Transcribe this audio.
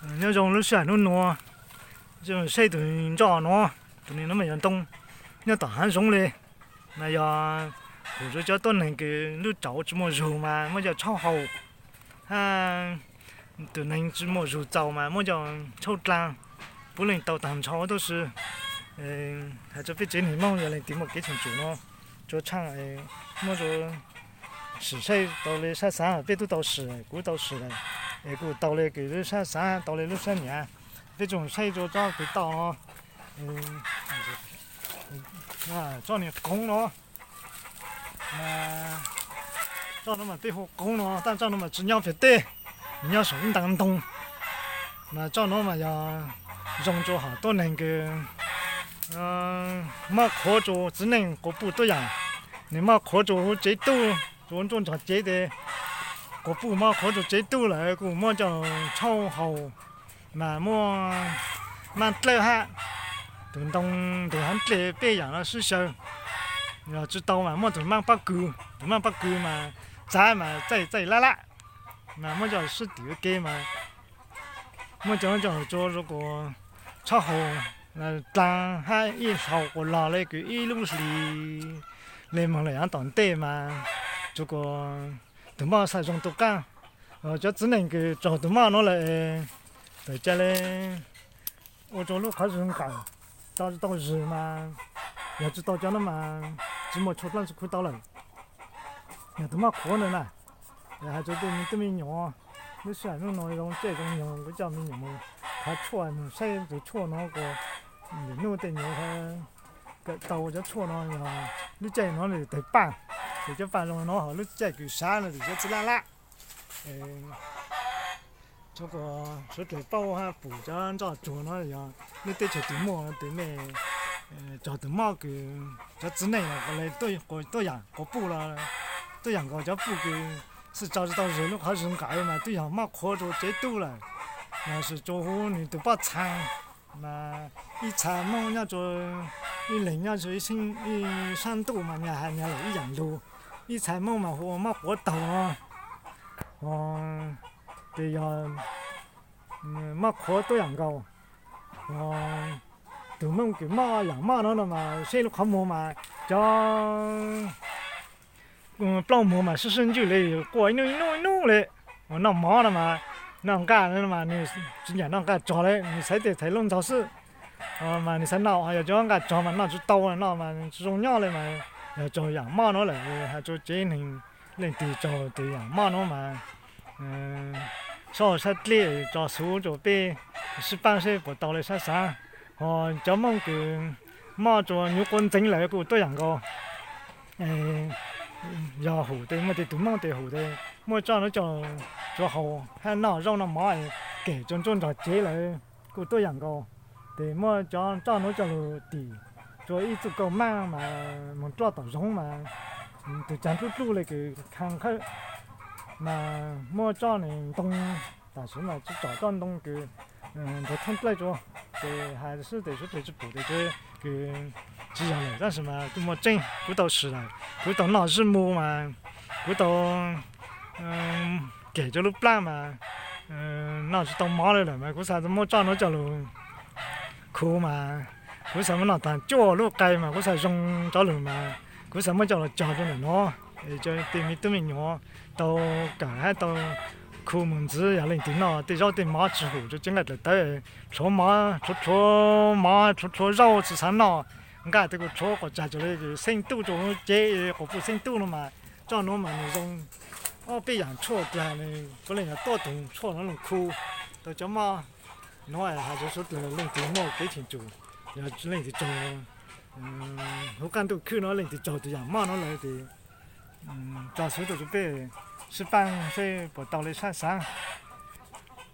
Nyob zoo lub sij hawm hnub nuav, saib tus ntsoj nuav, tus neeg nuav mas yog ntoo, nyob tom haav zoov li. Mas yog kuv tsuas cov tuab neeg kws lub tsauv tsis muaj zug mas muab coj tshauj haus, hab tus neeg tsis muaj zug txaus mas muab coj tshauj dlaa. Puav leej tau taag nrho huv tub si. Has rua peb tsev neeg Moob yog leej twg muaj kev cheem tsum nuav, tsuas tshaaj muab rua sim saib tau le sab xaav, peb tub tau sim, kuv tau sim lawm, es kuj tau le kws lub sab xaav, tau le lub sab nyiav, peb tsoom saib rua tsob kws tau no, tsob niag qoob no, tsob nuav mas peb hu qoob no, tab tsob nuav mas tsi nyob peg teb, nyob saum ib ntaag ntoo. Mas tsob nuav mas yog zoo rua hom tuab neeg kws mob qhuav rua txiv neej quas puj tuab yaam. Nwg mob qhuav rua huv tsev tub, rua nruab nrog cev tes, quas puj mob qhuav rua tsev tub lawm kuj muab coj tshauj haus, mas muab maaj dlawb hab, tug ntoo, tug haav dlej peb yaam no sib xyaw. Yog tsi tau mas muab tug maaj pob kws, tug maaj pob kws mas txav mas txaij txaij lab lab, mas muab coj sib tim ua ke mas muab coj coj tsuas rua kuas tshauj haus dlaa hab ib hlau kuas lug le kws ib lub hlis le moog lawm yav tom ntej mas tsuas kuas tug moj xav zoo tu qaab. Cov txiv neej kws raug tug moj nuav lawm, tawm ca le ua rua lub qhov zug nqawm, tso tsi tau zug mas, yog tsi tau cov nuav mas tsi muaj tshuaj dlaab tsi khuv tau lawm. Yog tug moj qhuav ntawd na, has rua tej me tub me nyuam, lub sij hawm nub nua zoo caij zoo nyoog kuv coj me nyuam mus khav tshuaj, mus saib tus tshuaj nuav kuas lwm nub tej nyuam kawm tau cov tshuaj nuav, yog lub caij nuav lwm tawg paj, ces cov paj zoo nuav, ho lub caij kws sav no lwm cov txiv lab lab. Tsuas kuas suav dlawg paub hab pum cov ntsoj tsuag nuav yog lub teb chaws twg muaj tes mej raug tug mob kws cov txiv neej los le tuab yaam quas puj los tuab yaam nkaus cov puj kws xwb tso tsi tau zug lub qhov zug nqawm mas twb yog mob qhuav rua tsev tub lawm, los sis rua huv nwg tug pob txhaa, mas ib txha Moob nyob rua ib leeg nyob rua ib sab ntuj mas nyag has nyag lawm ib yaam lug. Ib txha Moob mas hu ua mob quav taug no, tes yog mob qhuav tuab yaam nkaus. Tug Moob kws mob yaam mob no no mas seb lub qhov muag mas cov plaub muag mas sib sib ntswj le quaj ib nub ib nub ib nub le. Noj mov no mas, noj nqaj no mas nwg tsis ncaam noj nqaj tsog le, nwg xaiv tej txhais looj ntxaug xwb. Mas nwg xav noj, yog cov nqaj tsog mas noj tsis tau, noj mas tsis zoo nyob le mas. Yog raug yaam mob nuav lawm, has rua tsev neeg leej twg raug tes yaam mob nuav mas sab sab dlej tso xuv rua peb sib paab seb puas tau le sab xaav. Ho cov Moob kws mob rua nyuv quav ntxeev lawm kuj tuab yaam nkaus. Yog hum tes muaj tej tug Moob tes hum tes muab tsob nuav coj rua haus hab noj zaub noj mov, kem rua nruab nrog cev lawm kuj tuab yaam nkaus. Tes muab cov tsob nuav coj lug tim rua ib txuj kauj maab mas moog dloj tom zoov mas tug caag dlub dlub le kws kha khawb, mas muab tsob ntoo, tam sim mas tsi tsom tsob ntoo kws nrug thoob dlawb rua, ces has xwb tes suav dlawg tsi pum tes kws tsi yog lawm, tab sis mas kuj muaj tseeb, kuv tau sim lawm, kuv tau noj zwb mu mas kuv tau kem rua lub plaab mas noj tsi tau mov le lawm mas kuv xaav muab tsob nuav coj lug khu mas kuv xaav muab noj taag cuaj lub qai mas kuv xaav zoo rov lug mas kuv xaav muab coj lug cog rua ntawm nuav, es cov tej me tub me nyuam tau kawm hab tau khu moog ntxiv. Yog leej twg noj tej zaub tej mov tsi hum rua cov nqaij dlaim tawv, rhuav mov, rhuav rhuav mov, rhuav rhuav zaub tsi xaav noj, nqaj tes kuj rhuav quas tsag cuag le xeeb tub rua huv cev, quas puj xeeb tub no mas tsob nuav mas nwg zoo ob peb yaam tshuaj dlaag, puav leej yog tuab tug tshuaj nuav lug khu tau cov mob nuav. Has rua suav dlawg leej twg muaj kev cheem tsum, yog leej twg raug huv qaab ntuj khwb nuav, leej twg raug tug yaam mob nuav lawm tes tso xuv tuaj rua peb sib paab seb puas tau le sab xaav.